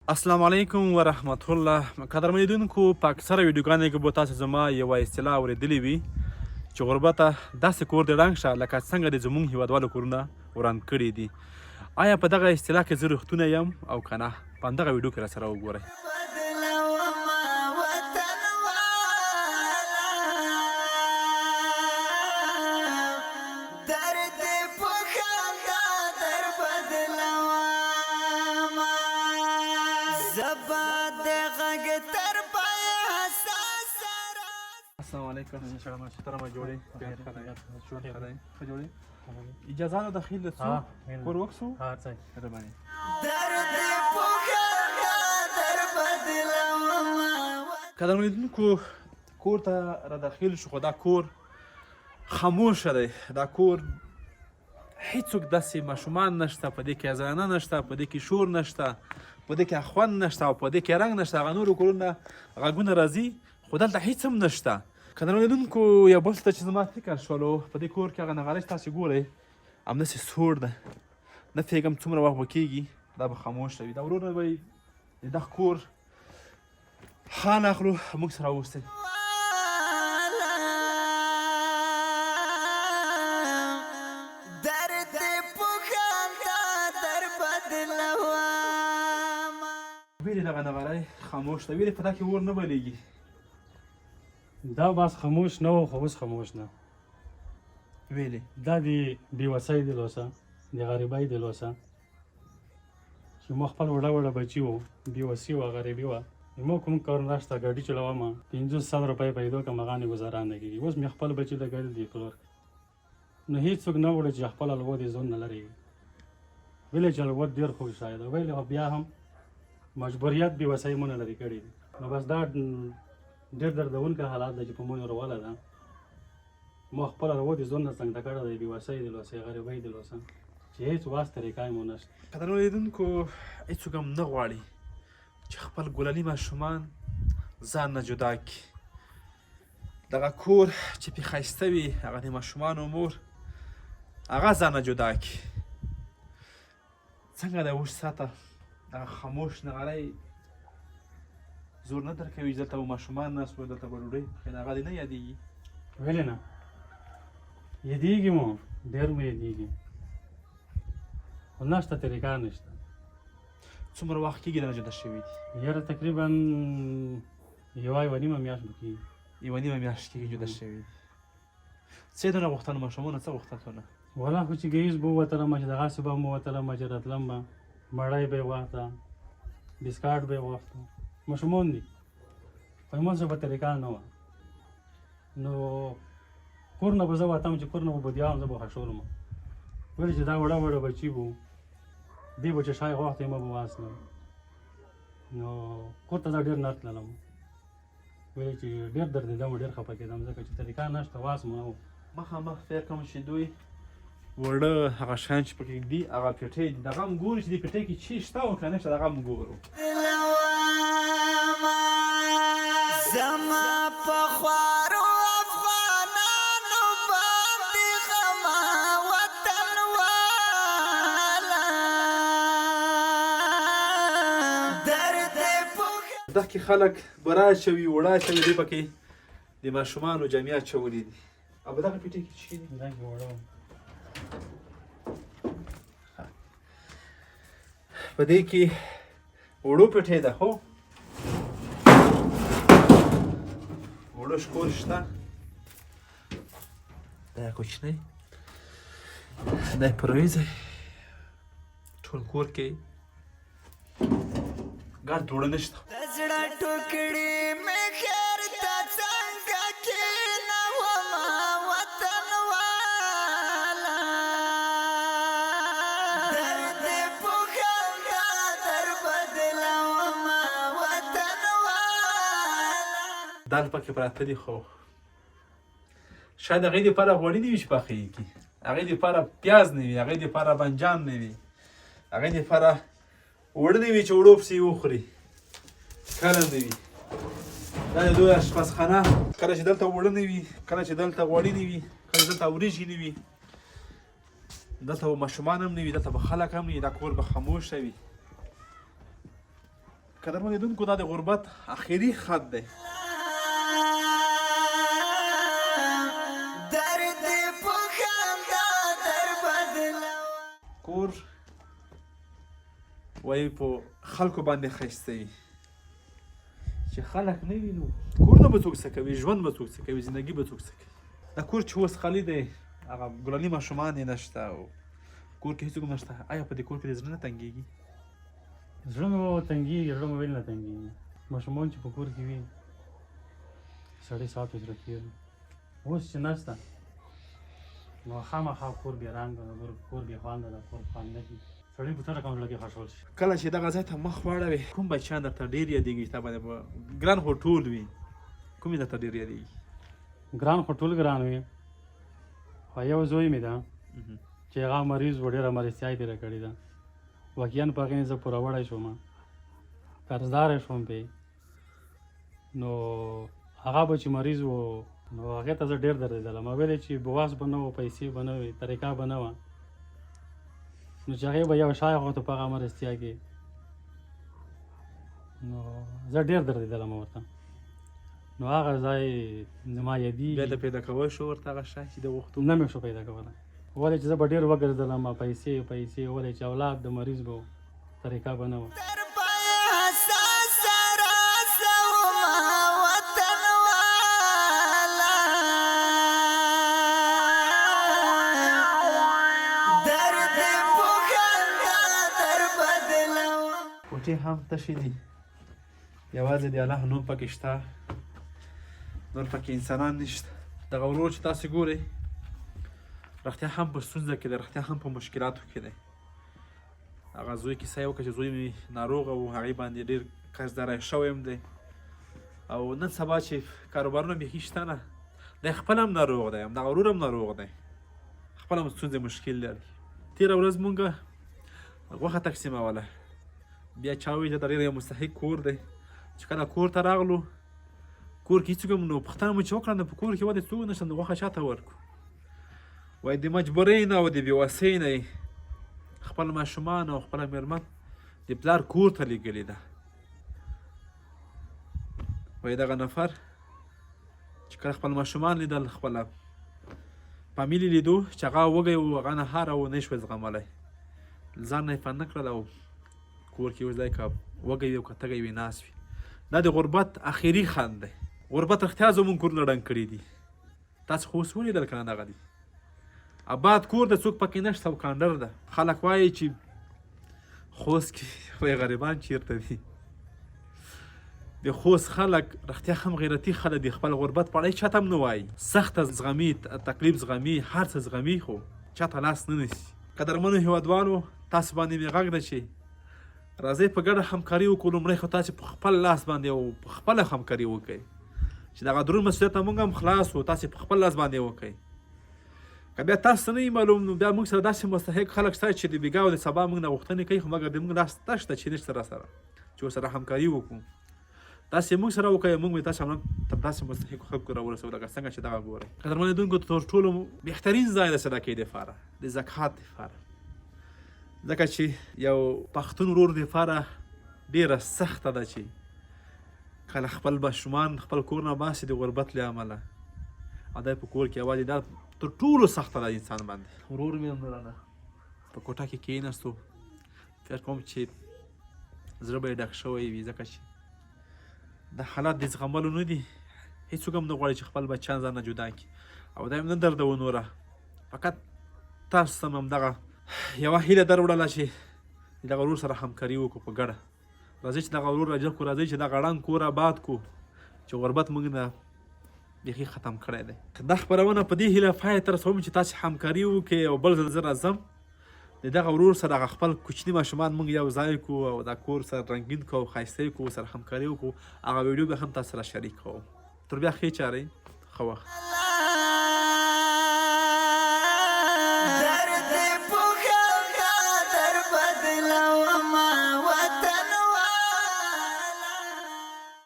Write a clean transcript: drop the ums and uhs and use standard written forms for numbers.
السلام علیکم ورحمت الله. قدرمن لیدونکو، په اکثره ویډیوګانو کې به تاسو زما یوه اصطلاح اورېدلې وي چې غربته داسې کور دې ړنګ شه لکه څنګه د زمونږ هیوادوالو کورونه وران کړي دي. آیا په دغه اصطلاح کې زه رښتونی یم او که نه؟ په همدغه ویډیو کې راسره وګورئ. درد په خندا در بدلوم، زبا د غږ تر پای حساس. السلام علیکم. محترمه، جوړې؟ ژوند ښه دی؟ ښه جوړې؟ اجازه ده دخیل د څو کور وکسو؟ مهرباني. درد په خندا در بدلوم. قدرمن لیدونکو، کور ته را داخل شو، خو دا کور خاموشه دی. دا کور هیڅوک داسې ماشومان نشته په دې کې، زنانه نشته په دې کې، شور نشته په دې کې، خوند نشته او په دې کې رنګ نشته. هغه نورو کورونه غږونه راځي، خو دلته هیڅ هم نشته. قدرمن لیدونکو، یو بل څه چې زما فکر شولو، په دې کور کې هغه نغارې چې تاسې ګورئ همداسې سوړ ده. نه پوهېږم څومره وخت به کېږي دا به خاموشه وي. دا ورور به د دغه کور حال اخلو، موږ سره اوسئ. درد په خندا در بدلوم. ویلې دغه نغاری خاموش ده، ویلې په دا کې اور نه بلېږي. دا باز خاموش نه و، خو اوس خاموش نه. ویلې؟ دا د بېوسۍ د لوسه، د غریبۍ د لوسه چې ما خپل وړه وړه بچي وو، بېوسي وه، غریبي وه. مو کوم کار نشته، ګاډي چلوم، 500 روپۍ پیدا کوم، هغه نه ګزاره نه کېږي. اوس مې خپل بچي لګل دي پلور، نو هیڅوک نه غواړي چې خپل الوت یې ځان نه لري. ویلې چې الوت ډېر خوږ شی دی، ویلې، خو بیا هم مجبوریت بېوسۍ مونږ لرې کړي دي. نو بس دا ډېر دردونکی حالات دی چې په مونږ راوله ده. ما خپل الوت یې ځان نه څنګ ته کړی دی، بېوسۍ د لوسې، غریبۍ د لوسه چې هیڅ واس طریقه یې مو نشته. قدرمن لیدونکو، هیڅوک هم نه غواړي چې خپل ګلالي ماشومان ځان نه جدا کړي. دغه کور چې پې ښایسته وي، هغه د ماشومانو مور هغه ځان نه جدا کړي. څنګه دی اوس ساته دغه خاموش نغری زور نه درکوي چې دلته به ماشومان ناست وو، دلته به ډوډۍ پخېده، هغه دې نه یادېږي؟ ویلې نه یادېږي مو، ډېر مو یادېږي، خو نشته، طریقه نشته. څومره وخت کېږي نه جدا شوي دي؟ یاره تقریبا یوه یوه نیمه میاشت به کېږي. یوه نیمه میاشت کېږي جدا شوي دي. څه یې درنه غوښتل؟ ماشومانو څه غوښتل ترنه؟ ولا خو چې ګهیځ به ووتلم، چې دغسې به هم ووتلم، چې راتلم به مړی به یې غوښته، بسکاټ به یې غوښته. ماشومان دي، خو زموږ سره به طریقه نه وه. نو کور نه به زه وتم، چې کور نه به بودیا وم، زه به خښولم. ویل چې دا وړه وړه بچي وو، دی به چې شی غوښتی ما به واخلم. نو کور ته زه ډېر نه تللم، ویل چې ډېر دردېدم، ډېر خفه کېدم، ځکه چې طریقه نشته، واس مو نه و. مخامخ فکر کوم چې دوی وړه هغه شیان چې پکې دي، هغه پیټۍ دي، دغه هم ګورو چې دې پیټۍ کې چی شته او که نشته، دغه هم ګورو. زما په خوارو افغانانو باندې غما وطن والا درد په دا کې خلک بره اچوي، اوړه اچوي، دوی پکې د ماشومانو جامې اچولې دي. او په دغه پیټۍ کې څه دي؟ دا کې وړه وو. په دې کې اوړو پیټۍ ده، خو اوړه شکور شته. دا کوچنی دا پرویزی ټول کور کې ګرد اوړه نشته. د زړه ټوکړي مې خیر ته څنګه کېنوم وطن والا درد په خندا در بدلوم وطن والا. دال پکې پراته دي، خو شاید هغې دپاره غوړي نه وي چې پخې یې کړي، هغې دپاره پیاز نه وي، هغې دپاره بنجان نه وي، هغې دپاره اوړه نه وي چې اوړو پسې یې وخوري، کله نه وي. دا د دوی اشپزخانه. کله چې دلته اوړه نه وي، کله چې دلته غوړي نه وي، کله چې دلته وریجې نه وي، دلته به ماشومان هم نه وي، دلته به خلک هم نه وي، دا کور به خاموشه وي. قدرمن لیدونکو، دا د غربت اخري خط دی. درد په خندا در بدلوه. کور وایي په خلکو باندې ښایسته وي، چې خلک نه وي نو کورونه به څوک څه کوي، ژوند به څوک څه کوي، زندګي به څوک څه کوي. دا کور چې اوس خالي دی، هغه ګلاني ماشومان یې نشته او کور کې هېڅوک نشته. آیا په دې کور کې د زړه نه تنګېږي؟ زړه مې تنګېږي، زړه مې ویل نه تنګېږي. ماشومان چې په کور کې وي سړی ساعت زړه کېږي. اوس چې نشته نو خامخا کور بې رنګه ده، کور بې خونده ده، کور خوند نه کوي. سړی په څه رقم زړه کې خوشحال شي؟ کله چې دغه ځای ته مخ واړوې، کوم بچیان درته ډېر یادېږي چې تا باندې به ګران خو ټول وي، کوم یې درته ډېر یادېږي؟ ګران خو ټول ګران وي، خو یو زوی مې ده چې هغه مریض و، ډېره مریضتیا یې تېره کړې ده. واقعا په هغې زه پوروړی شوم، قرضدار شوم پې. نو هغه به چې مریض و نو هغې ته زه ډېر دردېدلم. ما ویلې چې بواس به نه و، پیسې به نه وې، طریقه به نه وه. نو چې هغې به یو شی غوښته په هغه مرستیا کې، نو زه ډېر دردېدلم ورته. نو هغه ځای زما یادېږي. بیا د پیدا کولی شو ورته هغه شی چې د غوښتو؟ نه مې شو پیدا کولی، ولې چې زه به ډېر وګرځېدلم، پیسې پیسې، ولې چې اولاد د مریض به و، طریقه به نه وه. تر پایه حساسه راسومه وطن والا، درد په خندا در بدلوه. کوټې هم تشې دي، یوازې د الله نوم پکې شته، نور پکې انسانان نشته. دغه ورور چې تاسې ګورئ رښتیا هم په ستونزه کې دی، رښتیا هم په مشکلاتو کې دی. هغه زوی کیسه یې وکړه چې زوی مې ناروغه و، هغې باندې ډېر قرضداری شوی هم دی، او نن سبا چې کاروبارونه بیخي شته نه، دی خپله هم ناروغ دی، همدغه ورور هم ناروغ دی، خپله هم ستونزې مشکل لري. تېره ورځ مونږ غوښه تقسیموله، بیا چا وویل چې دا ډېر یو مستحق کور دی. چې کله کور ته راغلو، کور کې هېڅوک هم نو پوښتنه مو چې وکړه نو په کور کې ولې څوک نشته، نو غوښه چا ته ورکړو؟ وایي د مجبورۍ نه او د بېوسۍ نه یې خپل ماشومان او خپله مېرمن د پلار کور ته لېږلې ده. وایي دغه نفر چې کله خپل ماشومان لیدل، خپله فامیلي لیدو چې هغه وږی و، هغه نهاره و، نه یې شوی زغملی، ځان نه یې فن نه کړل او کور کې اوس دی که وږی وي او که تږی وي ناست وي. دا د غربت اخري خند دی. غربت رښتیا زموږ کورونه ړنګ کړي دي. تاسو خو اوس ولیدل که نه، دغه دي اباد کور د څوک پکې نشته او کانډر ده. خلک وایي چې خوست کې وایي غریبان چیرته دي. د خوست خلک رښتیا هم غیرتي خلک دي، خپل غربت په اړه هېچا ته هم نه وایي، سخته زغمي، تکلیف زغمي، هر څه زغمي، خو چاته لاس نه نیسي. قدرمنو هېوادوالو، تاسو باندې مې غږ ده چې راځئ په ګډه همکاري وکړو. لومړی خو تاسې په خپل لاس باندې او په خپله همکاري وکړئ چې دغه دروند مسؤلیت موږ هم خلاص وو، تاسې په خپل لاس باندې وکړئ. که بیا تاسو ته نه وي معلوم نو بیا موږ سره داسې مستحق خلک شته چې د بېګا او د سبا موږ نه غوښتنې کوي، خو مګر د موږ لاس تش ده چې نشته را سره چې ورسره همکاري وکړو. تاسې موږ سره وکړئ، موږ به تاسې هم تر داسې مستحقو خلکو راورسوو لکه څنګه چې دغه ګورئ. قدرمن لیدونکو، تر ټولو بهترین ځای د صدقې دپاره، د زکات دپاره، ځکه چې یو پښتون ورور دپاره ډېره سخته ده چې کله خپل ماشومان خپل کور نه باسي د غربت له امله، او دی په کور کې یوازې، دا تر ټولو سخته ده انسان باندې. ورور مې هم رانه په کوټه کې کېناستو، فکر کوم چې زړه به یې ډک شوی وي، ځکه چې دا حالات د زغملو نه دي. هېڅوک هم نه غواړي چې خپل بچیان ځان نه جدا کړي، او دا یې هم نه دردوو نوره. فقط تاسو ته مې همدغه یوه هیله در وړله چې دغه ورور سره همکاري وکړو په ګډه. راځئ چې دغه ورور راجګ کړو، راځئ چې دغه ړنګ کور اباد کړو چې غربت موږ نه بیخي ختم کړی دی. دا خپرونه په دې هیله پای ته رسوم چې تاسې همکاري وکړئ، او بل ځل زه راځم د دغه ورور سره هغه خپل کوچني ماشومان موږ یو ځای کړو او دا کور سره رنګین کړو او ښایسته یې کړو، سره همکاري وکړو. هغه ویډیو به هم تاسو سره شریک کوم. تر بیا ښې چارې، ښه وخت.